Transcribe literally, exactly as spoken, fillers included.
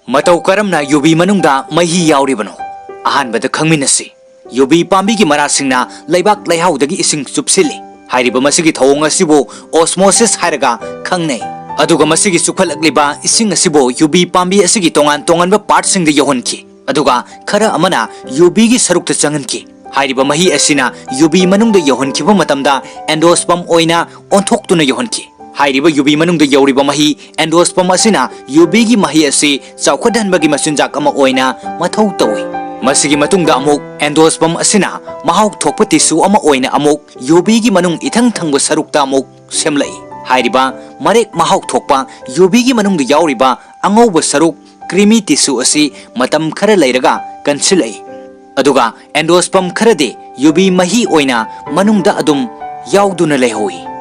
ꯃꯇꯧ ꯀꯔꯝꯅ ꯌꯨꯕꯤ ꯃꯅꯨꯡꯗ ꯃꯍꯤ ꯌꯥꯎꯔꯤꯕꯅꯣ? ꯑꯍꯥꯟꯕꯗ ꯈꯪꯃꯤꯟꯅꯁꯤ꯫ ꯌꯨꯕꯤ ꯄꯥꯝꯕꯤꯒꯤ ꯃꯔꯥꯁꯤꯡꯅ ꯂꯩꯕꯥꯛ ꯂꯩꯍꯥꯎꯗꯒꯤ ꯏꯁꯤꯡ ꯆꯨꯞꯁꯤꯜꯂꯤ꯫ ꯍꯥꯏꯔꯤꯕ ꯃꯁꯤꯒꯤ ꯊꯧꯑꯣꯡ ꯑꯁꯤꯕꯨ osmosis ꯍꯥꯏꯔꯒ ꯈꯪꯅꯩ꯫ ꯑꯗꯨꯒ ꯃꯁꯤꯒꯤ ꯆꯨꯞꯈꯠꯂꯛꯂꯤꯕ ꯏꯁꯤꯡ ꯑꯁꯤꯕꯨ ꯌꯨꯕꯤ ꯄꯥꯝꯕꯤ ꯑꯁꯤꯒꯤ ꯇꯣꯉꯥꯟ ꯇꯣꯉꯥꯟꯕ partꯁꯤꯡꯗ ꯌꯧꯍꯟꯈꯤ꯫ ꯑꯗꯨꯒ ꯈꯔ ꯑꯃꯅ ꯌꯨꯕꯤꯒꯤ ꯁꯔꯨꯛꯇ ꯆꯪꯍꯟꯈꯤ꯫ ꯍꯥꯏꯔꯤꯕ ꯃꯍꯤ ꯑꯁꯤꯅ ꯌꯨꯕꯤ ꯃꯅꯨꯡꯗ ꯌꯧꯍꯟꯈꯤꯕ ꯃꯇꯝꯗ endosperm ꯑꯣꯏꯅ ꯑꯣꯟꯊꯣꯛꯇꯨꯅ ꯌꯧꯍꯟꯈꯤ꯫ ꯍꯥꯏꯔꯤꯕ ꯌꯨꯕꯤ ꯃꯅꯨꯡꯗ ꯌꯧꯔꯤꯕ ꯃꯍꯤ, endosperm ꯑꯁꯤꯅ ꯌꯨꯕꯤꯒꯤ ꯃꯍꯤ ꯑꯁꯤ ꯆꯥꯎꯈꯠꯍꯟꯕꯒꯤ ꯃꯆꯤꯟꯖꯥꯛ ꯑꯃ ꯑꯣꯏꯅ ꯃꯊꯧ ꯇꯧꯏ꯫ ꯃꯁꯤꯒꯤ ꯃꯇꯨꯡꯗ ꯑꯃꯨꯛ endosperm ꯑꯁꯤꯅ ꯃꯍꯥꯎ ꯊꯣꯛꯄ tissue ꯑꯃ ꯑꯣꯏꯅ ꯑꯃꯨꯛ ꯌꯨꯕꯤꯒꯤ ꯃꯅꯨꯡ ꯏꯊꯪ ꯊꯪꯕ ꯁꯔꯨꯛꯇ ꯑꯃꯨꯛ ꯁꯦꯝꯂꯛꯏ꯫ ꯍꯥꯏꯔꯤꯕ ꯃꯔꯦꯛ ꯃꯍꯥꯎ ꯊꯣꯛꯄ ꯌꯨꯕꯤꯒꯤ ꯃꯅꯨꯡꯗ ꯌꯥꯎꯔꯤꯕ ꯑꯉꯧꯕ ꯁꯔꯨꯛ, creamy tissue ꯑꯁꯤ ꯃꯇꯝ ꯈꯔ ꯂꯩꯔꯒ ꯀꯟꯁꯤꯜꯂꯛꯏ꯫ ꯑꯗꯨꯒ endosperm ꯈꯔꯗꯤ ꯌꯨꯕꯤ ꯃꯍꯤ ꯑꯣꯏꯅ ꯃꯅꯨꯡꯗ ꯑꯗꯨꯝ ꯌꯥꯎꯗꯨꯅ ꯂꯩꯍꯧꯏ꯫